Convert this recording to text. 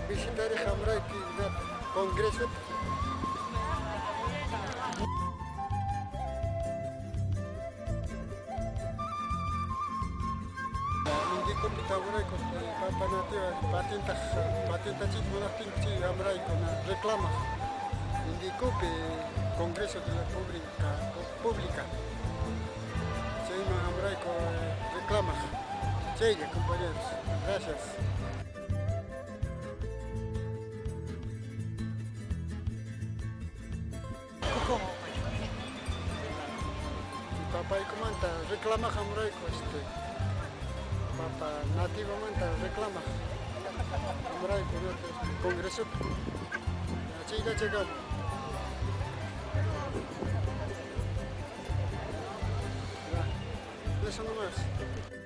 Visitariq hamurayku Congresota. Indicopi hamurayku papa nativa patentaq patentachiyta munaqtinku chay hamurayku reclamaq Indicopi Congreso de la República chayman hamurayku reclamaq. Chaylla, compañeros. Gracias. Papaykumanta reclamaq hamurayku, papa nativamanta reclamaq hamurayku Congresopi. Chaylla chaykamu. Eso nomás.